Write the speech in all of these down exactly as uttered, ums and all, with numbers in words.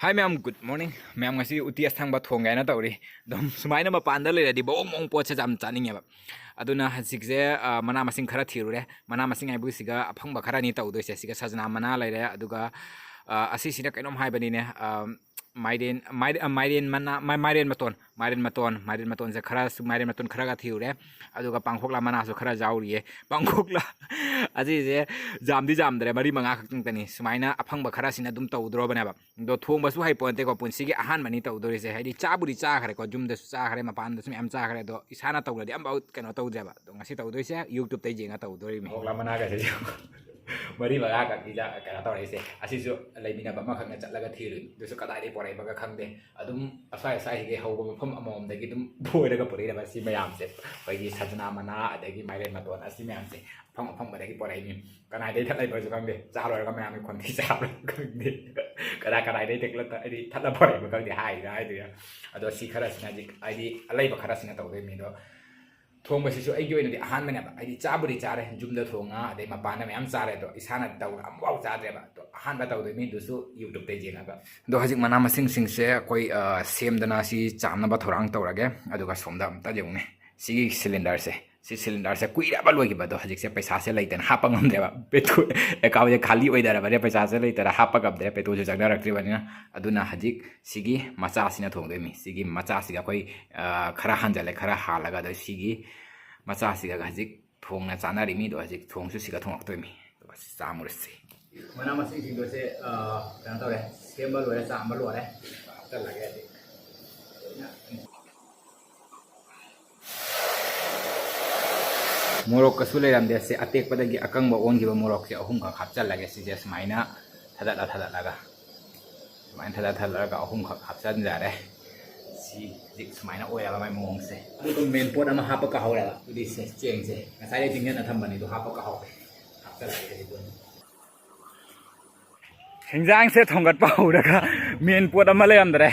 Hi ꯃꯌꯥꯝ, good morning. ꯃꯌꯥꯝ, ꯉꯁꯤ ꯎꯇꯤ ꯑꯁꯪꯕ ꯊꯣꯡꯒꯦ ꯍꯥꯏꯅ ꯇꯧꯔꯤ꯫ ꯑꯗꯨꯝ ꯁꯨꯃꯥꯏꯅ ꯃꯄꯥꯟꯗ ꯂꯩꯔꯗꯤ ꯃꯑꯣꯡ ꯃꯑꯣꯡ ꯄꯣꯠꯁꯦ ꯌꯥꯝ ꯆꯥꯅꯤꯡꯉꯦꯕ꯫ ꯑꯗꯨꯅ ꯍꯧꯖꯤꯛꯁꯦ, ꯑ, ꯃꯅꯥ ꯃꯁꯤꯡ ꯈꯔ ꯊꯤꯔꯨꯔꯦ꯫ ꯃꯅꯥ ꯃꯁꯤꯡ ꯍꯥꯏꯕꯁꯤꯒ ꯑꯐꯪꯕ ꯈꯔꯅꯤ ꯇꯧꯗꯣꯏꯁꯦ꯫ ꯁꯤꯒ ꯁꯖꯅꯥ ꯃꯅꯥ ꯂꯩꯔꯦ, ꯑꯗꯨꯒ, ꯑ, ꯑꯁꯤꯁꯤꯅ ꯀꯩꯅꯣꯝ ꯍꯥꯏꯕꯅꯤꯅꯦ, ꯑ, ꯃꯥꯏꯔꯦꯟ, ꯃꯥꯏꯔꯦꯟ, ꯑ, ꯃꯥꯏꯔꯦꯟ ꯃꯅꯥ, ꯃꯥꯏ-, ꯃꯥꯏꯔꯦꯟ ꯃꯇꯣꯟ, ꯃꯥꯏꯔꯦꯟ ꯃꯇꯣꯟ, ꯃꯥꯏꯔꯦꯟ ꯃꯇꯣꯟꯁꯦ ꯈꯔꯁꯨ, ꯃꯥꯏꯔꯦꯟ ꯃꯇꯣꯟ ꯈꯔꯒ ꯊꯤꯔꯨꯔꯦ꯫ ꯑꯗꯨꯒ ꯄꯥꯡꯈꯣꯛꯂꯥ ꯃꯅꯥꯁꯨ ꯈꯔ ꯌꯥꯎꯔꯤꯌꯦ꯫ ꯄꯥꯡꯈꯣꯛꯂꯥ ꯑꯁꯤꯁꯦ ꯌꯥꯝꯗꯤ ꯌꯥꯝꯗ꯭ꯔꯦ, ꯃꯔꯤ ꯃꯉꯥ ꯈꯛꯇꯪꯇꯅꯤ꯫ ꯁꯨꯃꯥꯏꯅ ꯑꯐꯪꯕ ꯈꯔꯁꯤꯅ ꯑꯗꯨꯝ ꯇꯧꯗ꯭ꯔꯣꯕꯅꯦꯕ꯫ ꯑꯗꯣ ꯊꯣꯡꯕꯁꯨ ꯍꯩꯄꯣꯟꯇꯦꯀꯣ, ꯄꯨꯟꯁꯤꯒꯤ ꯑꯍꯥꯟꯕꯅꯤ ꯇꯧꯗꯣꯔꯤꯁꯦ꯫ ꯍꯥꯏꯗꯤ ꯆꯥꯕꯨꯗꯤ ꯆꯥꯈ꯭ꯔꯦꯀꯣ, ꯌꯨꯝꯗꯁꯨ ꯆꯥꯈ꯭ꯔꯦ, ꯃꯄꯥꯟꯗꯁꯨ ꯃꯌꯥꯝ ꯆꯥꯈ꯭ꯔꯦ, ꯑꯗꯣ ꯏꯁꯥꯅ ꯇꯧꯔꯗꯤ ꯑꯝꯐꯥꯎ ꯀꯩꯅꯣ ꯇꯧꯗ꯭ꯔꯦꯕ꯫ ꯑꯗꯣ ꯉꯁꯤ ꯇꯧꯗꯣꯏꯁꯦ YouTube-ꯇꯩ ꯌꯦꯡꯉ ꯇꯧꯗꯣꯔꯤꯕꯅꯤ꯫ ꯄꯥꯡꯈꯣꯛꯂꯥ ꯃꯅꯥꯒꯁꯦ ꯃꯔꯤ ꯃꯉꯥ ꯈꯛꯀꯤꯗ ꯀꯩꯅꯣ ꯇꯧꯔꯛꯏꯁꯦ꯫ ꯑꯁꯤꯁꯨ ꯂꯩꯃꯤꯟꯅꯕ ꯑꯃꯈꯛꯅ ꯆꯠꯂꯒ ꯊꯤꯔꯨꯏ, ꯑꯗꯨꯁꯨ ꯀꯗꯥꯏꯗꯒꯤ ꯄꯣꯔꯛꯏꯕꯒ ꯈꯪꯗꯦ꯫ ꯑꯗꯨꯝ ꯑꯁ꯭ꯋꯥꯏ ꯑꯁ꯭ꯋꯥꯏꯁꯤꯒꯤ ꯍꯧꯕ ꯃꯐꯝ ꯑꯃꯃꯝꯗꯒꯤ ꯑꯗꯨꯝ ꯐꯣꯏꯔꯒ ꯄꯨꯔꯛꯏꯔꯕ ꯁꯤ ꯃꯌꯥꯝꯁꯦ꯫ ꯑꯩꯈꯣꯏꯒꯤ ꯁꯖꯅꯥ ꯃꯅꯥ, ꯑꯗꯒꯤ ꯃꯥꯏꯔꯦꯟ ꯃꯇꯣꯟ, ꯑꯁꯤ ꯃꯌꯥꯝꯁꯦ ꯑꯐꯪ ꯑꯐꯪꯕꯗꯒꯤ ꯄꯣꯔꯛꯏꯅꯤ꯫ ꯀꯅꯥꯏꯗꯒꯤ ꯊꯠꯂꯛꯏꯕꯁꯨ ꯈꯪꯗꯦ, ꯆꯥ ꯂꯣꯏꯔꯒ ꯃꯌꯥꯝꯒꯤ ꯈꯣꯟꯊꯤ ꯆꯥꯕ꯭ꯔꯥ ꯈꯪꯗꯦ꯫ ꯀꯅꯥ ꯀꯅꯥꯏꯗꯒꯤ ꯊꯦꯛꯂꯛꯇ-, ꯍꯥꯏꯗꯤ ꯊꯠꯂ ꯄꯣꯔꯛꯏꯕ ꯈꯪꯗꯦ, ꯍꯥꯏꯔꯤꯔꯥ ꯍꯥꯏꯗꯣꯏꯔꯥ꯫ ꯑꯗꯣ ꯁꯤ ꯈꯔꯁꯤꯅ ꯍꯧꯖꯤꯛ, ꯍꯥꯏꯗꯤ ꯑꯂꯩꯕ ꯈꯔꯁꯤꯅ ꯇꯧꯗꯣꯏꯅꯤ꯫ ꯑꯗꯣ ꯊꯣꯡꯕꯁꯤꯁꯨ ꯑꯩꯒꯤ ꯑꯣꯏꯅꯗꯤ ꯑꯍꯥꯟꯕꯅꯦꯕ꯫ ꯍꯥꯏꯗꯤ ꯆꯥꯕꯨꯗꯤ ꯆꯥꯔꯦ, ꯌꯨꯝꯗ ꯊꯣꯡꯉ, ꯑꯗꯩ ꯃꯄꯥꯟꯗ ꯃꯌꯥꯝ ꯆꯥꯔꯦ, ꯑꯗꯣ ꯏꯁꯥꯅ ꯇꯧꯔ ꯑꯃꯨꯛꯐꯥꯎ ꯆꯥꯗ꯭ꯔꯦꯕ꯫ ꯑꯗꯣ ꯑꯍꯥꯟꯕ ꯇꯧꯗꯣꯏ ꯃꯤꯗꯨꯁꯨ YouTube-ꯇ ꯌꯦꯡꯉꯒ꯫ ꯑꯗꯣ ꯍꯧꯖꯤꯛ ꯃꯅꯥ ꯃꯁꯤꯡꯁꯤꯡꯁꯦ ꯑꯩꯈꯣꯏ, ꯑ, ꯁꯦꯝꯗꯅ ꯁꯤ ꯆꯥꯝꯅꯕ ꯊꯧꯔꯥꯡ ꯇꯧꯔꯒꯦ꯫ ꯑꯗꯨꯒ ꯁꯣꯝꯗ ꯑꯝꯇ ꯌꯦꯡꯉꯨꯅꯦ, ꯁꯤꯒꯤ cylinder-ꯁꯦ, ꯁꯤ cylinder-ꯁꯦ ꯀꯨꯏꯔꯕ ꯂꯣꯏꯈꯤꯕ, ꯑꯗꯣ ꯍꯧꯖꯤꯛꯁꯦ ꯄꯩꯁꯥꯁꯦ ꯂꯩꯇꯅ ꯍꯥꯞꯄ ꯉꯝꯗ꯭ꯔꯦꯕ꯫ Petrol account-ꯁꯦ ꯈꯥꯂꯤ ꯑꯣꯏꯅꯔꯕꯅꯤꯅ ꯄꯩꯁꯥꯁꯦ ꯂꯩꯇꯅ ꯍꯥꯞꯄ ꯉꯝꯗ꯭ꯔꯦ, petrol-ꯁꯨ ꯆꯪꯅꯔꯛꯇ꯭ꯔꯤꯕꯅꯤꯅ꯫ ꯑꯗꯨꯅ ꯍꯧꯖꯤꯛ ꯁꯤꯒꯤ ꯃꯆꯥꯁꯤꯅ ꯊꯣꯡꯗꯣꯏꯅꯤ꯫ ꯁꯤꯒꯤ ꯃꯆꯥꯁꯤꯒ ꯑꯩꯈꯣꯏ, ꯑ, ꯈꯔ ꯍꯟꯖꯜꯂꯦ, ꯈꯔ ꯍꯥꯜꯂꯒ, ꯑꯗꯣ ꯁꯤꯒꯤ ꯃꯆꯥꯁꯤꯒ ꯍꯧꯖꯤꯛ ꯊꯣꯡꯅ ꯆꯥꯅꯔꯤ ꯃꯤꯗꯣ ꯍꯧꯖꯤꯛ ꯊꯣꯡꯁꯨ ꯁꯤꯒ ꯊꯣꯡꯉꯛꯇꯣꯏꯅꯤ꯫ ꯑꯗꯨꯒ ꯁꯤ ꯆꯥꯃꯨꯔꯁꯤ꯫ ꯃꯅꯥ ꯃꯁꯤꯡꯁꯤꯡꯗꯣꯁꯦ, ꯑ, ꯀꯩꯅꯣ ꯇꯧꯔꯦ, ꯁꯦꯝꯕ ꯂꯣꯏꯔꯦ, ꯆꯥꯝꯕ ꯂꯣꯏꯔꯦ꯫ ꯍꯥꯞꯆꯜꯂꯒꯦ ꯍꯧꯖꯤꯛ꯫ ꯃꯣꯔꯣꯛꯀꯁꯨ ꯂꯩꯔꯝꯗꯦ꯫ ꯁꯤ ꯑꯇꯦꯛꯄꯗꯒꯤ ꯑꯀꯪꯕ ꯑꯣꯟꯈꯤꯕ ꯃꯣꯔꯣꯛꯁꯦ ꯑꯍꯨꯝꯈꯛ ꯍꯥꯞꯆꯜꯂꯒꯦ꯫ ꯁꯤꯁꯦ ꯁꯨꯃꯥꯏꯅ ꯊꯥꯗꯠꯂ ꯊꯥꯗꯠꯂꯒ꯫ ꯁꯨꯃꯥꯏꯅ ꯊꯥꯗ ꯊꯥꯗꯔꯒ ꯑꯍꯨꯝꯈꯛ ꯍꯥꯞꯆꯤꯟꯖꯔꯦ꯫ ꯁꯤ ꯍꯧꯖꯤꯛ ꯁꯨꯃꯥꯏꯅ ꯑꯣꯏꯔꯕ ꯃꯥꯏ ꯃꯑꯣꯡꯁꯦ꯫ ꯑꯗꯨꯒ main ꯄꯣꯠ ꯑꯃ ꯍꯥꯞꯄ ꯀꯥꯍꯧꯔꯦꯕ꯫ ꯑꯗꯨꯗꯤ ꯁꯦ, ꯆꯦꯡꯁꯦ ꯉꯁꯥꯏꯗꯩ ꯇꯤꯡꯖꯟꯅ ꯊꯝꯕꯅꯤ, ꯑꯗꯨ ꯍꯥꯞꯄ ꯀꯥꯍꯧꯔꯦ꯫ ꯍꯥꯞꯆꯜꯂꯒꯦ ꯍꯧꯖꯤꯛ ꯑꯣꯏꯅ꯫ ꯍꯤꯟꯖꯥꯡꯁꯦ ꯊꯣꯡꯒꯠꯄ ꯍꯧꯔꯒ main ꯄꯣꯠ ꯑꯃ ꯂꯩꯔꯝꯗ꯭ꯔꯦ꯫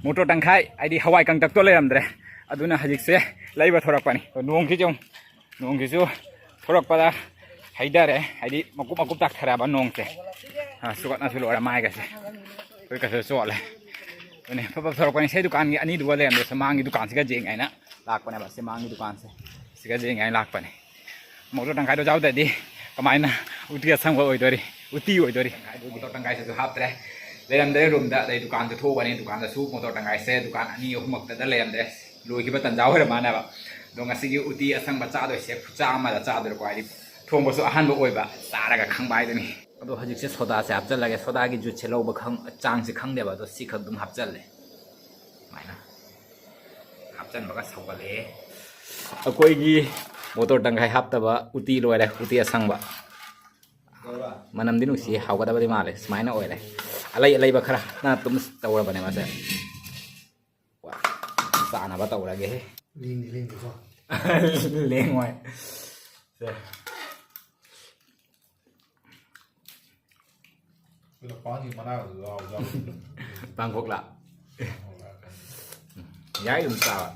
ꯃꯣꯇꯣꯔ ꯇꯪꯈꯥꯏ, ꯍꯥꯏꯗꯤ ꯍꯋꯥꯏ ꯀꯪꯇꯛꯇꯣ ꯂꯩꯔꯝꯗ꯭ꯔꯦ꯫ ꯑꯗꯨꯅ ꯍꯧꯖꯤꯛꯁꯦ ꯂꯩꯕ ꯊꯣꯔꯛꯄꯅꯤ꯫ ꯅꯣꯡꯁꯤꯁꯨ ꯌꯦꯡꯉꯨ꯫ ꯅꯣꯡꯁꯤꯁꯨ ꯊꯣꯔꯛꯄꯗ ꯍꯩꯊꯔꯦ, ꯍꯥꯏꯗꯤ ꯃꯀꯨꯞ ꯃꯀꯨꯞ ꯇꯥꯛꯊꯔꯛꯑꯕ ꯅꯣꯡꯁꯦ꯫ ꯑ, ꯆꯣꯠꯅꯁꯨ ꯂꯣꯏꯔꯦ ꯃꯥꯏꯒꯁꯦ꯫ ꯈꯔ ꯆꯣꯠꯂꯦ꯫ ꯑꯗꯨꯅꯦ ꯐꯠ ꯐꯠ ꯊꯣꯔꯛꯄꯅꯤ꯫ ꯁꯤ ꯗꯨꯀꯥꯟꯒꯤ ꯑꯅꯤꯗꯨꯒ ꯂꯩꯔꯝꯗꯦ꯫ ꯁꯤ ꯃꯥꯡꯒꯤ ꯗꯨꯀꯥꯟꯁꯤꯒ ꯌꯦꯡꯒꯦ ꯍꯥꯏꯅ ꯂꯥꯛꯄꯅꯦꯕ꯫ ꯁꯤ ꯃꯥꯡꯒꯤ ꯗꯨꯀꯥꯟꯁꯦ ꯁꯤꯒ ꯌꯦꯡꯒꯦ ꯍꯥꯏꯅ ꯂꯥꯛꯄꯅꯦ꯫ ꯃꯣꯇꯣꯔ ꯇꯪꯈꯥꯏꯗꯣ ꯌꯥꯎꯗ꯭ꯔꯗꯤ ꯀꯃꯥꯏꯅ ꯎꯇꯤ ꯑꯁꯪꯕ ꯑꯣꯏꯗꯣꯔꯤ? ꯎꯇꯤ ꯑꯣꯏꯗꯣꯔꯤ꯫ ꯃꯣꯇꯣꯔ ꯇꯪꯈꯥꯏꯁꯤꯁꯨ ꯍꯥꯞꯇ꯭ꯔꯦ꯫ ꯂꯩꯔꯝꯗ꯭ꯔꯦ ꯔꯨꯝꯗ꯫ ꯑꯗꯩ ꯗꯨꯀꯥꯟꯗ ꯊꯣꯛꯎꯕꯅꯦ꯫ ꯗꯨꯀꯥꯟꯗꯁꯨ ꯃꯣꯇꯣꯔ ꯇꯪꯈꯥꯏꯁꯦ ꯗꯨꯀꯥꯟ ꯑꯅꯤ ꯑꯍꯨꯝꯃꯛꯇꯗ ꯂꯩꯔꯝꯗ꯭ꯔꯦ꯫ ꯂꯣꯏꯈꯤꯕ ꯇꯟꯖꯥ ꯑꯣꯏꯔ ꯃꯥꯜꯂꯦꯕ꯫ ꯑꯗꯣ ꯉꯁꯤꯒꯤ ꯎꯇꯤ ꯑꯁꯪꯕ ꯆꯥꯗꯣꯏꯁꯦ ꯈꯨꯆꯥ ꯑꯃꯗ ꯆꯥꯗꯣꯏꯔꯀꯣ꯫ ꯍꯥꯏꯗꯤ ꯊꯣꯡꯕꯁꯨ ꯑꯍꯥꯟꯕ ꯑꯣꯏꯕ꯫ ꯆꯥꯔꯒ ꯈꯪꯕ ꯍꯥꯏꯗꯨꯅꯤ꯫ ꯑꯗꯣ ꯍꯧꯖꯤꯛꯁꯦ ꯁꯣꯗꯥꯁꯦ ꯍꯥꯞꯆꯜꯂꯒꯦ꯫ ꯁꯣꯗꯥꯒꯤ ꯖꯨꯠꯁꯦ ꯂꯧꯕ ꯈꯪ-, ꯆꯥꯡꯁꯦ ꯈꯪꯗꯦꯕ꯫ ꯑꯗꯣ ꯁꯤꯈꯛ ꯑꯗꯨꯝ ꯍꯥꯞꯆꯜꯂꯦ꯫ ꯁꯨꯃꯥꯏꯅ ꯍꯥꯞꯆꯟꯕꯒ ꯁꯧꯒꯠꯂꯛꯑꯦ꯫ ꯑꯩꯈꯣꯏꯒꯤ ꯃꯣꯇꯣꯔ ꯇꯪꯈꯥꯏ ꯍꯥꯞꯇꯕ ꯎꯇꯤ ꯂꯣꯏꯔꯦ꯫ ꯎꯇꯤ ꯑꯁꯪꯕ꯫ ꯃꯅꯝꯗꯤ ꯅꯨꯡꯁꯤ, ꯍꯥꯎꯒꯗꯕꯗꯤ ꯃꯥꯜꯂꯦ꯫ ꯁꯨꯃꯥꯏꯅ ꯑꯣꯏꯔꯦ꯫ ꯑꯂꯩ ꯑꯂꯩꯕ ꯈꯔ ꯅ ꯑꯗꯨꯝ ꯇꯧꯔꯕꯅꯦ ꯃꯥꯁꯦ꯫ ꯆꯥꯅꯕ ꯇꯧꯔꯒꯦ꯫ ꯂꯦꯡꯗꯤ ꯂꯦꯡꯗꯦꯀꯣ꯫ ꯂꯦꯡꯉꯣꯏ꯫ ꯁꯦ꯫ ꯑꯗꯣ ꯄꯥꯟꯒꯤ ꯃꯅꯥꯒꯗꯣ ꯌꯥꯎ-, ꯌꯥꯎ-, ꯄꯥꯡꯈꯣꯛꯂꯥ? ꯌꯥꯏ, ꯑꯗꯨꯝ ꯆꯥꯕ꯫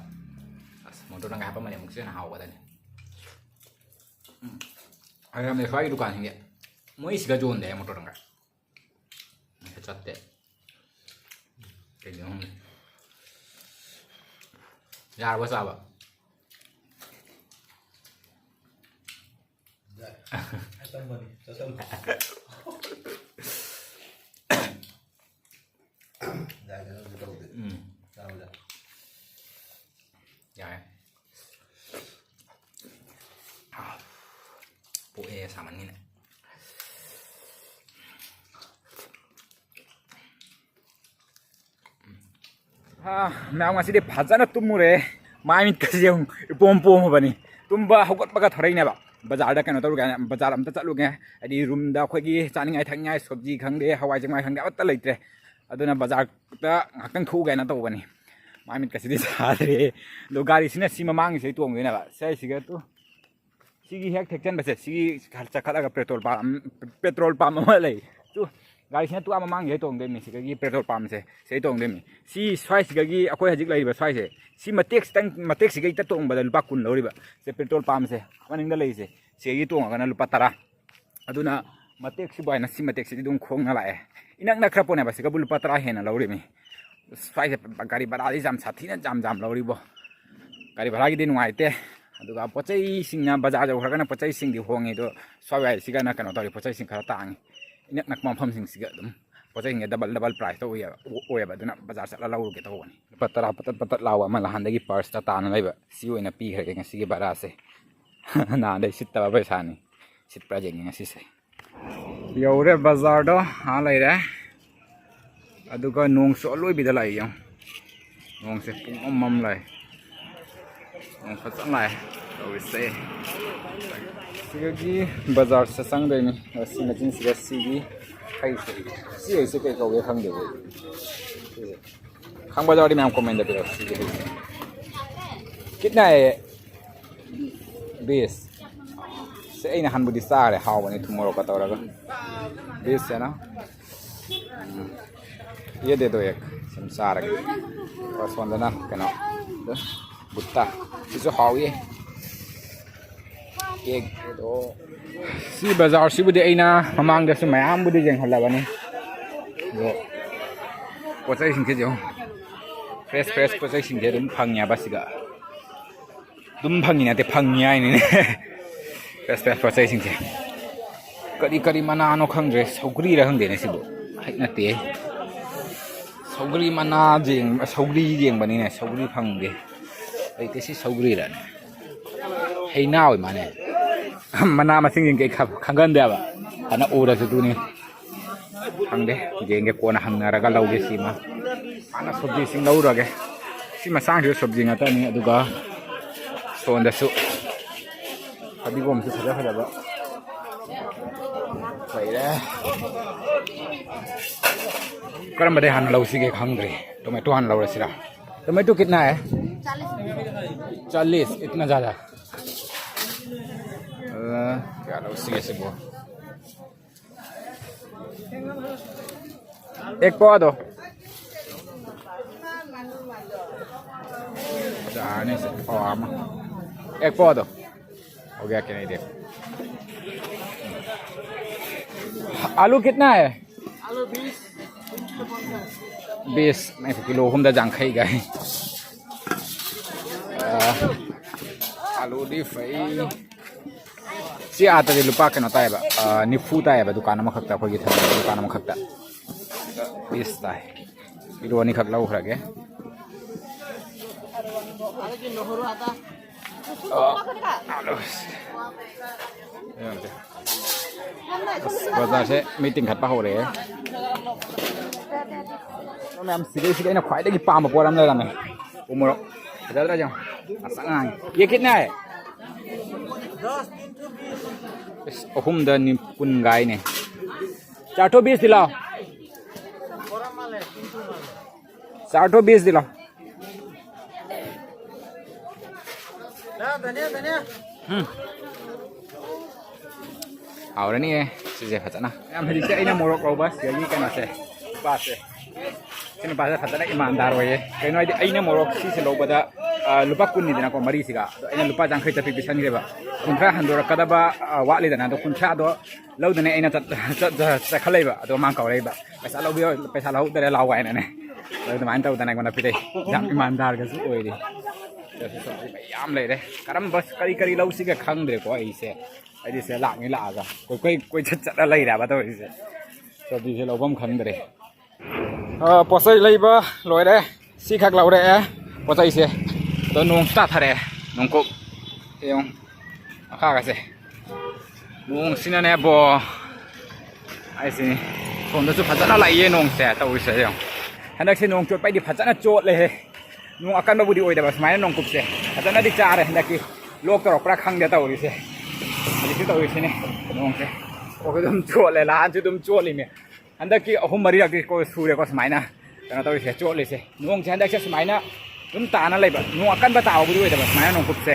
ꯑꯁ, ꯃꯣꯇꯣꯔ ꯇꯪꯈꯥꯏ ꯍꯥꯞꯄꯝꯃꯗꯤ ꯑꯃꯨꯛꯁꯨ ꯍꯦꯟꯅ ꯍꯥꯎꯒꯗꯅꯤ꯫ ꯎꯝ꯫ ꯑꯗꯨꯅꯦ ꯁ꯭ꯋꯥꯏꯒꯤ ꯗꯨꯀꯥꯟꯁꯤꯡꯁꯦ ꯃꯣꯏ ꯁꯤꯗ ꯌꯣꯟꯗꯦ ꯃꯣꯇꯣꯔ ꯇꯪꯈꯥꯏ꯫ ꯆꯠꯇꯦ꯫ ꯀꯩꯒꯤꯅꯣ ꯈꯪꯗꯦ꯫ ꯌꯥꯔꯕ ꯆꯥꯕ? ꯌꯥꯏ꯫ ꯑꯆꯝꯕꯅꯤ, ꯆꯥꯁꯜꯂꯨ꯫ ꯌꯥꯏ, ꯀꯩꯅꯣꯁꯨ ꯇꯧꯗꯦ꯫ ꯎꯝ꯫ ꯆꯥꯕꯗ꯫ ꯌꯥꯔꯦ꯫ ꯑꯥ, ꯄꯣꯛꯑꯦ ꯁꯥꯃꯟꯒꯤꯅꯦ꯫ ꯑꯥ, ꯃꯌꯥꯝ ꯉꯁꯤꯗꯤ ꯐꯖꯅ ꯇꯨꯝꯃꯨꯔꯦ꯫ ꯃꯥꯏ ꯃꯤꯠꯀꯁꯦ ꯑꯃꯨꯛ ꯏꯄꯣꯝ ꯄꯣꯝꯃꯕꯅꯤ꯫ ꯇꯨꯝꯕ ꯍꯧꯒꯠꯄꯒ ꯊꯣꯔꯛꯏꯅꯦꯕ꯫ ꯕꯖꯥꯔꯗ ꯀꯩꯅꯣ ꯇꯧꯔꯨꯒꯦ ꯍꯥꯏꯅ, ꯕꯖꯥꯔ ꯑꯝꯇ ꯆꯠꯂꯨꯒꯦ꯫ ꯍꯥꯏꯗꯤ ꯔꯨꯝꯗ ꯑꯩꯈꯣꯏꯒꯤ ꯆꯥꯅꯤꯡꯉꯥꯏ ꯊꯛꯅꯤꯡꯉꯥꯏ ꯁꯣꯕꯖꯤ ꯈꯪꯗꯦ, ꯍꯋꯥꯏ ꯆꯦꯡꯋꯥꯏ ꯈꯪꯗꯦ, ꯑꯃꯠꯇ ꯂꯩꯇ꯭ꯔꯦ꯫ ꯑꯗꯨꯅ ꯕꯖꯥꯔꯗ ꯉꯥꯛꯇꯪ ꯊꯣꯛꯎꯒꯦ ꯍꯥꯏꯅ ꯇꯧꯕꯅꯤ꯫ ꯃꯥꯏ ꯃꯤꯠꯀꯁꯤꯗꯤ ꯁꯥꯗ꯭ꯔꯦ꯫ ꯑꯗꯣ ꯒꯥꯔꯤꯁꯤꯅ ꯁꯤ ꯃꯃꯥꯡꯒꯤꯁꯦ ꯇꯣꯡꯗꯣꯏꯅꯦꯕ꯫ ꯁꯤ ꯑꯩꯁꯤꯒ ꯇꯨ ꯁꯤꯒꯤ ꯍꯦꯛ ꯊꯦꯛꯆꯟꯕꯁꯦ, ꯁꯤꯒꯤ ꯆꯈꯠꯂꯒ ꯄꯦꯇ꯭ꯔꯣꯜ ꯄꯝ, ꯄꯦꯇ꯭ꯔꯣꯜ ꯄꯝ ꯑꯃ ꯂꯩ꯫ ꯇꯨ, ꯒꯥꯔꯤꯁꯤꯅ ꯇꯨ ꯑꯥ ꯃꯃꯥꯡꯁꯤꯗ ꯇꯣꯡꯗꯣꯏꯅꯤ, ꯁꯤꯗꯒꯤ ꯄꯦꯇ꯭ꯔꯣꯜ ꯄꯝꯁꯦ, ꯁꯤꯗꯩ ꯇꯣꯡꯗꯣꯏꯅꯤ꯫ ꯁꯤ ꯁ꯭ꯋꯥꯏꯁꯤꯗꯒꯤ ꯑꯩꯈꯣꯏ ꯍꯧꯖꯤꯛ ꯂꯩꯔꯤꯕ ꯁ꯭ꯋꯥꯏꯁꯦ, ꯁꯤ ꯃꯇꯦꯛ ꯈꯤꯇꯪ, ꯃꯇꯦꯛꯁꯤꯒ ꯍꯦꯛꯇ ꯇꯣꯡꯕꯗ ꯂꯨꯄꯥ ꯀꯨꯟ ꯂꯧꯔꯤꯕ꯫ ꯁꯦ ꯄꯦꯇ꯭ꯔꯣꯜ ꯄꯝꯁꯦ, ꯃꯅꯤꯡꯗ ꯂꯩꯔꯤꯁꯦ, ꯁꯤꯗꯒꯤ ꯇꯣꯡꯉꯒꯅ ꯂꯨꯄꯥ ꯇꯔꯥ꯫ ꯑꯗꯨꯅ ꯃꯇꯦꯛꯁꯤꯕꯨ ꯍꯥꯏꯅ ꯁꯤ ꯃꯇꯦꯛꯁꯤꯗꯤ ꯑꯗꯨꯝ ꯈꯣꯡꯅ ꯂꯥꯛꯑꯦ꯫ ꯏꯅꯛ ꯅꯛꯈ꯭ꯔ ꯄꯣꯠꯅꯦꯕ, ꯁꯤꯒꯕꯨ ꯂꯨꯄꯥ ꯇꯔꯥ ꯍꯦꯟꯅ ꯂꯧꯔꯤꯃꯤ꯫ ꯁ꯭ꯋꯥꯏꯁꯦ ꯒꯥꯔꯤ ꯚꯔꯥꯗꯤ ꯌꯥꯝ ꯁꯥꯊꯤꯅ ꯌꯥꯝ ꯌꯥꯝ ꯂꯧꯔꯤꯕꯣ꯫ ꯒꯥꯔꯤ ꯚꯔꯥꯒꯤꯗꯤ ꯅꯨꯡꯉꯥꯏꯇꯦ꯫ ꯑꯗꯨꯒ ꯄꯣꯠ ꯆꯩꯁꯤꯡꯅ ꯕꯖꯥꯔ ꯌꯧꯈ꯭ꯔꯒꯅ ꯄꯣꯠ ꯆꯩꯁꯤꯡꯗꯤ ꯍꯣꯡꯉꯤ, ꯑꯗꯣ ꯁ꯭ꯋꯥꯏ ꯋꯥꯏꯁꯤꯒꯅ ꯀꯩꯅꯣ ꯇꯧꯔꯤ, ꯄꯣꯠ ꯆꯩꯁꯤꯡ ꯈꯔ ꯇꯥꯡꯉꯤ꯫ ꯏꯅꯛ ꯅꯛꯄ ꯃꯐꯝꯁꯤꯡꯁꯤꯒ ꯑꯗꯨꯝ ꯄꯣꯠ ꯆꯩꯁꯤꯡꯁꯦ ꯗꯕꯜ ꯗꯕꯜ ꯄ꯭ꯔꯥꯏꯁꯇ ꯑꯣꯏꯌꯦꯕ, ꯑꯣꯏꯌꯦꯕ꯫ ꯑꯗꯨꯅ ꯕꯖꯥꯔ ꯆꯠꯂ ꯂꯧꯔꯨꯒꯦ ꯇꯧꯕꯅꯤ꯫ ꯂꯨꯄꯥ ꯇꯔꯥ ꯄꯇꯠ ꯄꯇꯠ ꯂꯥꯎꯕ ꯑꯃ ꯅꯍꯥꯟꯗꯒꯤ ꯄꯔꯁꯇ ꯇꯥꯅ ꯂꯩꯕ, ꯁꯤ ꯑꯣꯏꯅ ꯄꯤꯈ꯭ꯔꯒꯦ ꯉꯁꯤꯒꯤ ꯚꯔꯥꯁꯦ꯫ ꯅꯍꯥꯟꯗꯩ ꯁꯤꯠꯇꯕ ꯄꯩꯁꯥꯅꯤ꯫ ꯁꯤꯠꯄ꯭ꯔꯥ ꯌꯦꯡꯒꯦ ꯉꯁꯤꯁꯦ꯫ ꯌꯧꯔꯦ ꯕꯖꯥꯔꯗꯣ, ꯑꯥ ꯂꯩꯔꯦ꯫ ꯑꯗꯨꯒ ꯅꯣꯡꯁꯨ ꯑꯂꯣꯏꯕꯤꯗ ꯂꯥꯛꯏ ꯌꯦꯡꯉꯣ꯫ ꯅꯣꯡꯁꯦ ꯄꯨꯡꯃꯝ ꯃꯝ ꯂꯥꯛꯏ꯫ ꯅꯣꯡ ꯐꯖꯅ ꯂꯥꯛꯑꯦ ꯇꯧꯔꯤꯁꯦ꯫ ꯁꯤꯗꯒꯤ ꯕꯖꯥꯔꯁꯦ ꯆꯪꯗꯣꯏꯅꯤ꯫ ꯑꯗꯣ ꯁꯤ ꯃꯆꯤꯟꯁꯤꯗ ꯁꯤꯒꯤ ꯍꯩꯁꯦ, ꯁꯤ ꯍꯩꯁꯦ ꯀꯩ ꯀꯧꯒꯦ ꯈꯪꯗꯦꯕ꯫ ꯁꯤꯁꯦ ꯈꯪꯕ ꯌꯥꯎꯔꯗꯤ ꯃꯌꯥꯝ ꯀꯣꯃꯦꯟꯗ ꯄꯤꯔꯛꯑꯣ꯫ ꯁꯤꯒꯤ ꯍꯩꯁꯦ ꯀꯤꯠꯅꯥ ꯍꯦ ꯕꯤꯁ꯫ ꯁꯤ ꯑꯩꯅ ꯍꯟꯕꯨꯗꯤ ꯆꯥꯔꯦ, ꯍꯥꯎꯕꯅꯤ ꯊꯨꯝ ꯃꯣꯔꯣꯛꯀ ꯇꯧꯔꯒ꯫ ꯕꯤꯁ ꯍꯥꯏꯅ꯫ ꯎꯝ꯫ ꯌꯦꯗꯦꯗꯣ ꯑꯦꯛ ꯁꯨꯝ ꯆꯥꯔꯒꯦ꯫ ꯑꯗꯨꯒ ꯁꯣꯝꯗꯅ ꯀꯩꯅꯣ, ꯕꯨꯠꯇꯥ꯫ ꯁꯤꯁꯨ ꯍꯥꯎꯏ꯫ ꯑꯦꯛ ꯑꯗꯣ ꯁꯤ ꯕꯖꯥꯔꯁꯤꯕꯨꯗꯤ ꯑꯩꯅ ꯃꯃꯥꯡꯗꯁꯨ ꯃꯌꯥꯝꯕꯨꯗꯤ ꯌꯦꯡꯍꯜꯂꯕꯅꯤ꯫ ꯑꯗꯣ ꯄꯣꯠ ꯆꯩꯁꯤꯡꯁꯤꯁꯨ ꯌꯦꯡꯉꯨ꯫ ꯐ꯭ꯔꯦꯁ ꯐ꯭ꯔꯦꯁ ꯄꯣꯠ ꯆꯩꯁꯤꯡꯁꯦ ꯑꯗꯨꯝ ꯐꯪꯉꯦꯕ ꯁꯤꯗ꯫ ꯑꯗꯨꯝ ꯐꯪꯉꯤ ꯅꯠꯇꯦ, ꯐꯪꯉꯤ ꯍꯥꯏꯅꯤꯅꯦ꯫ ꯐ꯭ꯔꯦꯁ ꯐ꯭ꯔꯦꯁ ꯄꯣꯠ ꯆꯩꯁꯤꯡꯁꯦ꯫ ꯀꯔꯤ ꯀꯔꯤ ꯃꯅꯥꯅꯣ ꯈꯪꯗ꯭ꯔꯦ, ꯁꯧꯒ꯭ꯔꯤꯔ ꯈꯪꯗꯦꯅꯦ ꯁꯤꯕꯨ꯫ ꯍꯩ ꯅꯠꯇꯦ꯫ ꯁꯧꯒ꯭ꯔꯤ ꯃꯅꯥ ꯌꯦꯡ-, ꯁꯧꯒ꯭ꯔꯤ ꯌꯦꯡꯕꯅꯤꯅꯦ, ꯁꯧꯒ꯭ꯔꯤ ꯐꯪꯗꯦ꯫ ꯂꯩꯇꯦ, ꯁꯤ ꯁꯧꯒ꯭ꯔꯤꯔꯅꯦ꯫ ꯍꯩꯅꯥ ꯑꯣꯏ ꯃꯥꯅꯦ꯫ ꯃꯅꯥ ꯃꯁꯤꯡꯁꯤꯡ ꯀꯩ ꯈ-, ꯈꯪꯒꯟꯗꯦꯕ꯫ ꯐꯅ ꯎꯔꯁꯨ ꯑꯗꯨꯅꯤ꯫ ꯈꯪꯗꯦ, ꯌꯦꯡꯒꯦ, ꯀꯣꯟꯅ ꯍꯪꯅꯔꯒ ꯂꯧꯒꯦ ꯁꯤꯃ꯫ ꯍꯥꯟꯅ ꯁꯣꯕꯤꯁꯤꯡ ꯂꯧꯔꯒꯦ꯫ ꯁꯤ ꯃꯁꯥꯡꯁꯤꯗ ꯁꯣꯕꯤ ꯉꯥꯛꯇꯅꯤ, ꯑꯗꯨꯒ ꯁꯣꯝꯗꯁꯨ ꯐꯗꯤꯒꯣꯝꯁꯨ ꯐꯖ ꯐꯖꯕ ꯂꯩꯔꯦ꯫ ꯀꯔꯝꯕꯗꯩ ꯍꯥꯟꯅ ꯂꯧꯁꯤꯒꯦ ꯈꯪꯗ꯭ꯔꯤ꯫ ꯇꯣꯃꯦꯇꯣ ꯍꯥꯟꯅ ꯂꯧꯔꯁꯤꯔꯥ? ꯇꯣꯃꯦꯇꯣ ꯀꯤꯠꯅꯥ ꯍꯦ? ꯆꯥꯂꯤꯁ, ꯏꯠꯅꯥ ꯖ꯭ꯌꯥꯗꯥ꯫ ꯑ, ꯀꯌꯥ ꯂꯧꯁꯤꯒꯦ ꯁꯤꯕꯨ? एक पाव दो। ꯆꯥꯔꯅꯤ ꯁꯦ, ꯄꯋꯥ ꯑꯃ꯫ एक पाव दो। हो गया कि नहीं देखो। आलू कितना है? बीस। ꯅꯪꯁꯨ ꯀꯤꯂꯣ ꯑꯍꯨꯝꯗ ꯌꯥꯡꯈꯩꯒ ꯍꯥꯏ꯫ ꯑꯥ, ꯑꯥꯂꯨꯗꯤ ꯐꯩ꯫ ꯁꯤ ꯑꯥꯗꯗꯤ ꯂꯨꯄꯥ ꯀꯩꯅꯣ ꯇꯥꯏꯌꯦꯕ, ꯑꯥ, ꯅꯤꯐꯨ ꯇꯥꯏꯌꯦꯕ, ꯗꯨꯀꯥꯟ ꯑꯃꯈꯛꯇ, ꯑꯩꯈꯣꯏꯒꯤ ꯊꯪꯅꯕ ꯗꯨꯀꯥꯟ ꯑꯃꯈꯛꯇ꯫ ꯕꯤꯁ ꯇꯥꯏ꯫ ꯀꯤꯂꯣ ꯑꯅꯤꯈꯛ ꯂꯧꯈ꯭ꯔꯒꯦ꯫ ꯑꯥ, ꯑꯥꯂꯨ꯫ ꯌꯦꯡꯉꯁꯦ꯫ ꯑꯁ, ꯕꯖꯥꯔꯁꯦ ꯃꯤ ꯇꯤꯡꯈꯠꯄ ꯍꯧꯔꯛꯑꯦ꯫ ꯃꯌꯥꯝ ꯁꯤꯗꯩꯁꯤꯗ ꯑꯩꯅ ꯈ꯭ꯋꯥꯏꯗꯒꯤ ꯄꯥꯝꯕ ꯄꯣꯠ ꯑꯃ ꯂꯩꯔꯝꯃꯦ꯫ ꯎ ꯃꯣꯔꯣꯛ꯫ ꯐꯖꯗ꯭ꯔꯥ ꯌꯦꯡꯉꯣ꯫ ꯉꯁꯪ ꯉꯥꯡꯉꯤ꯫ ये कितना है? ꯑꯁ, ꯑꯍꯨꯝꯗ ꯅꯤ-, ꯀꯨꯟꯒꯥꯏꯅꯦ꯫ चार ठो बीस दिलाओ। चार ठो बीस दिलाओ। ꯎꯝ꯫ ꯍꯥꯎꯔꯅꯤꯌꯦ ꯁꯤꯁꯦ ꯐꯖꯅ꯫ ꯌꯥꯝ ꯍꯧꯖꯤꯛꯁꯦ ꯑꯩꯅ ꯃꯣꯔꯣꯛ ꯂꯧꯕ ꯁꯤꯗꯒꯤ ꯀꯩꯅꯣꯁꯦ, ꯅꯨꯄꯥꯁꯦ꯫ ꯁꯤ ꯅꯨꯄꯥꯁꯦ ꯐꯖꯅ ꯏꯃꯥꯟꯗꯥꯔ ꯑꯣꯏꯌꯦ꯫ ꯀꯩꯅꯣ ꯍꯥꯏꯗꯤ ꯑꯩꯅ ꯃꯣꯔꯣꯛ ꯁꯤꯁꯦ ꯂꯧꯕꯗ, ꯑ, ꯂꯨꯄꯥ ꯀꯨꯟꯅꯤꯗꯅꯀꯣ ꯃꯔꯤꯁꯤꯒ꯫ ꯑꯗꯣ ꯑꯩꯅ ꯂꯨꯄꯥ ꯌꯥꯡꯈꯩ ꯆꯠꯄꯤ ꯄꯤꯁꯟꯈ꯭ꯔꯦꯕ꯫ ꯀꯨꯟꯊ꯭ꯔꯥ ꯍꯟꯗꯣꯔꯛꯀꯗꯕ, ꯑ, ꯋꯥꯠꯂꯤꯗꯅ꯫ ꯑꯗꯣ ꯀꯨꯟꯊ꯭ꯔꯥꯗꯣ ꯂꯧꯗꯅꯦ ꯑꯩꯅ ꯆꯠ-, ꯆꯠ-, ꯆꯠ-, ꯆꯠꯈꯠꯂꯛꯏꯕ꯫ ꯑꯗꯣ ꯃꯥꯅ ꯀꯧꯔꯛꯏꯕ, "ꯄꯩꯁꯥ ꯂꯧꯕꯤꯌꯣ, ꯄꯩꯁꯥ ꯂꯧꯍꯧꯗꯔꯦ, ꯂꯥꯛꯑꯣ" ꯍꯥꯏꯅꯅꯦ꯫ ꯑꯗꯣ ꯑꯗꯨꯃꯥꯏꯅ ꯇꯧꯗꯅ ꯑꯩꯉꯣꯟꯗ ꯄꯤꯔꯛꯏ꯫ ꯌꯥꯝ ꯏꯃꯥꯟꯗꯥꯔꯒꯁꯨ ꯑꯣꯏꯔꯤ꯫ ꯃꯌꯥꯝ ꯂꯩꯔꯦ꯫ ꯀꯔꯝꯕ, ꯀꯔꯤ ꯀꯔꯤ ꯂꯧꯁꯤꯒꯦ ꯈꯪꯗ꯭ꯔꯦꯀꯣ ꯑꯩꯁꯦ꯫ ꯑꯩꯗꯤ ꯁꯤꯗ ꯂꯥꯛꯅꯤ ꯂꯥꯛꯑꯒ ꯀꯣꯏ-, ꯀꯣꯏ-, ꯀꯣꯏꯆꯠ ꯆꯠꯂ ꯂꯩꯔꯦꯕ ꯇꯧꯔꯤꯁꯦ꯫ ꯆꯧꯕꯤꯁꯦ ꯂꯧꯐꯝ ꯈꯪꯗ꯭ꯔꯦ꯫ ꯑ, ꯄꯣꯠꯆꯩ ꯂꯩꯕ ꯂꯣꯏꯔꯦ꯫ ꯁꯤꯈꯛ ꯂꯧꯔꯛꯑꯦ ꯄꯣꯠꯆꯩꯁꯦ꯫ ꯑꯗꯣ ꯅꯣꯡꯁꯨ ꯇꯥꯊꯔꯛꯑꯦ꯫ ꯅꯣꯡꯀꯨꯞ꯫ ꯌꯦꯡꯉꯨ꯫ ꯃꯈꯥꯒꯁꯦ꯫ ꯅꯣꯡꯁꯤꯅꯅꯦ ꯕꯣ꯫ ꯑꯩꯁꯤꯅꯤ꯫ ꯁꯣꯝꯗꯁꯨ ꯐꯖꯅ ꯂꯥꯛꯏꯌꯦ ꯅꯣꯡꯁꯦ ꯇꯧꯔꯤꯁꯦ ꯌꯦꯡꯉꯣ꯫ ꯍꯟꯗꯛꯁꯦ ꯅꯣꯡ ꯆꯣꯠꯄꯩꯗꯤ ꯐꯖꯅ ꯆꯣꯠꯂꯦꯍꯦ꯫ ꯅꯣꯡ ꯑꯀꯟꯕꯕꯨꯗꯤ ꯑꯣꯏꯗꯕ ꯁꯨꯃꯥꯏꯅ ꯅꯣꯡꯀꯨꯞꯁꯦ꯫ ꯐꯖꯅꯗꯤ ꯆꯥꯔꯦ ꯍꯟꯗꯛꯀꯤ꯫ ꯂꯣꯛ ꯇꯧꯔꯛꯄ꯭ꯔꯥ ꯈꯪꯗꯦ ꯇꯧꯔꯤꯁꯦ꯫ ꯍꯧꯖꯤꯛꯁꯨ ꯇꯧꯔꯤꯁꯤꯅꯦ ꯅꯣꯡꯁꯦ꯫ ꯀꯣꯛꯁꯨ ꯑꯗꯨꯝ ꯆꯣꯠꯂꯦ, ꯂꯥꯟꯁꯨ ꯑꯗꯨꯝ ꯆꯣꯠꯂꯤꯅꯦ꯫ ꯍꯟꯗꯛꯀꯤ ꯑꯍꯨꯝ ꯃꯔꯤꯔꯛꯇꯤ ꯀꯣ ꯁꯨꯔꯦꯀꯣ ꯁꯨꯃꯥꯏꯅ ꯀꯩꯅꯣ ꯇꯧꯔꯤꯁꯦ, ꯆꯣꯠꯂꯤꯁꯦ꯫ ꯅꯣꯡꯁꯦ ꯍꯟꯗꯛꯁꯦ ꯁꯨꯃꯥꯏꯅ ꯑꯗꯨꯝ ꯇꯥꯅ ꯂꯩꯕ꯫ ꯅꯣꯡ ꯑꯀꯟꯕ ꯇꯥꯕꯕꯨꯗꯤ ꯑꯣꯏꯗꯕ, ꯁꯨꯃꯥꯏꯅ ꯅꯣꯡꯀꯨꯞꯁꯦ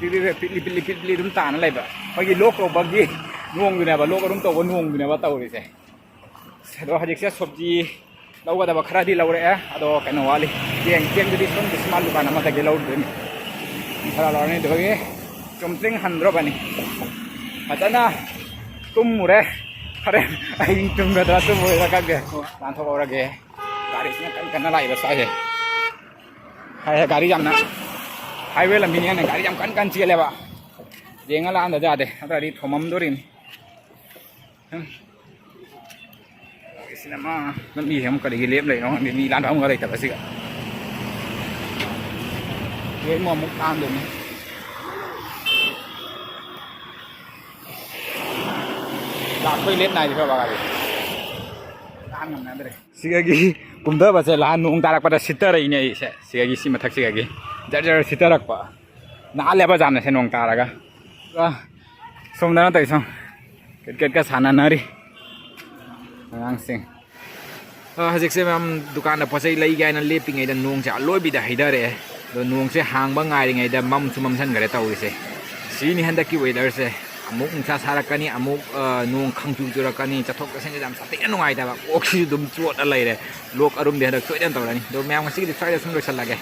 ꯄꯤꯠꯂꯤ ꯄꯤꯠꯂꯤ ꯄꯤꯠꯂꯤ ꯄꯤꯠꯂꯤ ꯑꯗꯨꯝ ꯇꯥꯅ ꯂꯩꯕ꯫ ꯑꯩꯈꯣꯏꯒꯤ ꯂꯣꯛ ꯇꯧꯕꯒꯤ ꯅꯣꯡꯗꯨꯅꯦꯕ, ꯂꯣꯛ ꯑꯗꯨꯝ ꯇꯧꯕ ꯅꯣꯡꯗꯨꯅꯦꯕ ꯇꯧꯔꯤꯁꯦ꯫ ꯑꯗꯣ ꯍꯧꯖꯤꯛꯁꯦ ꯁꯣꯕꯖꯤ ꯂꯧꯒꯗꯕ ꯈꯔꯗꯤ ꯂꯧꯔꯛꯑꯦ꯫ ꯑꯗꯣ ꯀꯩꯅꯣ ꯋꯥꯠꯂꯤ, ꯆꯦꯡ, ꯆꯦꯡꯗꯨꯗꯤ ꯁꯣꯝꯒꯤ ꯁꯨꯃꯥꯟ ꯗꯨꯀꯥꯟ ꯑꯃꯗꯒꯤ ꯂꯧꯔꯨꯗꯣꯏꯅꯤ꯫ ꯈꯔ ꯂꯧꯔꯅꯤ꯫ ꯑꯗꯨꯒꯤ ꯆꯨꯝꯇ꯭ꯔꯤꯡ ꯍꯟꯗ꯭ꯔꯣꯕꯅꯤ꯫ ꯐꯖꯅ ꯇꯨꯝꯃꯨꯔꯦ꯫ ꯐꯔꯦ, ꯑꯍꯤꯡ ꯇꯨꯝꯒꯗ꯭ꯔꯥ ꯇꯨꯝꯃꯣꯏꯗ꯭ꯔꯥ ꯈꯪꯗꯦ꯫ ꯂꯥꯟꯊꯣꯛꯍꯧꯔꯒꯦ꯫ ꯒꯥꯔꯤꯁꯤꯅ ꯀꯟ ꯀꯟꯅ ꯂꯥꯛꯏꯕ ꯁ꯭ꯋꯥꯏꯁꯦ꯫ ꯍꯥꯏ, ꯒꯥꯔꯤ ꯌꯥꯝꯅ, ꯍꯥꯏꯋꯦ ꯂꯝꯕꯤꯅꯦꯅ ꯒꯥꯔꯤ ꯌꯥꯝ ꯀꯟ ꯀꯟ ꯆꯦꯜꯂꯦꯕ꯫ ꯌꯦꯡꯉ ꯂꯥꯛꯑꯝꯗ ꯌꯥꯗꯦ, ꯅꯠꯇ꯭ꯔꯗꯤ ꯊꯣꯝꯃꯝꯗꯣꯔꯤꯅꯤ꯫ ꯁꯤꯅ ꯃꯥ ꯂꯝꯕꯤꯁꯦ ꯑꯃꯨꯛ ꯀꯔꯤꯒꯤ ꯂꯦꯞ ꯂꯩꯅꯣ ꯈꯪꯗꯦ, ꯃꯤ ꯂꯥꯟꯕ ꯑꯃꯒ ꯂꯩꯇꯕꯁꯤꯒ꯫ ꯍꯧꯖꯤꯛ ꯑꯃꯨꯛ ꯑꯃꯨꯛ ꯂꯥꯟꯗꯣꯏꯅꯤ꯫ ꯂꯥꯛꯄꯩ ꯂꯦꯞ ꯅꯥꯏꯗꯦ ꯈꯔ ꯒꯥꯔꯤ꯫ ꯂꯥꯟ ꯉꯝꯅꯗ꯭ꯔꯦ꯫ ꯁꯤꯒꯒꯤ ꯀꯨꯝꯊꯕꯁꯦ ꯂꯥꯟ ꯅꯣꯡ ꯇꯥꯔꯛꯄꯗ ꯁꯤꯠꯇꯔꯛꯏꯅꯦ ꯑꯩꯁꯦ꯫ ꯁꯤꯒꯒꯤ ꯁꯤ ꯃꯊꯛꯁꯤꯒꯒꯤ ꯖꯔ ꯖꯔ ꯁꯤꯠꯇꯔꯛꯄ꯫ ꯅꯥꯜꯂꯦꯕ ꯖꯥꯝꯅꯁꯦ ꯅꯣꯡ ꯇꯥꯔꯒ꯫ ꯑ, ꯁꯣꯝꯗꯅ ꯇꯧꯔꯤꯁꯦ ꯌꯦꯡꯉꯣ꯫ ꯀ꯭ꯔꯤꯀꯦꯠꯀ ꯁꯥꯟꯅꯅꯔꯤ ꯑꯉꯥꯡꯁꯤꯡ꯫ ꯑ, ꯍꯧꯖꯤꯛꯁꯦ ꯃꯌꯥꯝ ꯗꯨꯀꯥꯟꯗ ꯄꯣꯠ ꯆꯩ ꯂꯩꯒꯦ ꯍꯥꯏꯅ ꯂꯦꯞꯄꯤꯉꯩꯗ ꯅꯣꯡꯁꯦ ꯑꯂꯣꯏꯕꯤꯗ ꯍꯩꯊꯔꯛꯑꯦ꯫ ꯑꯗꯣ ꯅꯣꯡꯁꯦ ꯍꯥꯡꯕ ꯉꯥꯏꯔꯤꯉꯩꯗ ꯃꯝꯁꯨ ꯃꯝꯁꯟꯈ꯭ꯔꯦ ꯇꯧꯔꯤꯁꯦ꯫ ꯁꯤꯅꯤ ꯍꯟꯗꯛꯀꯤ ꯋꯦꯗꯔꯁꯦ꯫ ꯑꯃꯨꯛ ꯅꯨꯡꯁꯥ ꯁꯥꯔꯛꯀꯅꯤ, ꯑꯃꯨꯛ, ꯑ, ꯅꯣꯡ ꯈꯪꯆꯨ ꯆꯨꯔꯛꯀꯅꯤ꯫ ꯆꯠꯊꯣꯛ ꯆꯠꯁꯤꯟꯁꯦ ꯌꯥꯝ ꯁꯥꯊꯤꯅ ꯅꯨꯡꯉꯥꯏꯇꯕ꯫ ꯀꯣꯛꯁꯤꯁꯨ ꯑꯗꯨꯝ ꯆꯣꯠꯂ ꯂꯩꯔꯦ꯫ ꯂꯣꯛ ꯑꯔꯨꯝꯗꯤ ꯍꯟꯗꯛ ꯁꯣꯏꯗꯅ ꯇꯧꯔꯅꯤ꯫ ꯑꯗꯣ ꯃꯌꯥꯝ ꯉꯁꯤꯒꯤꯗꯤ ꯁ꯭ꯋꯥꯏꯗ ꯁꯨꯝ ꯂꯣꯏꯁꯜꯂꯒꯦ꯫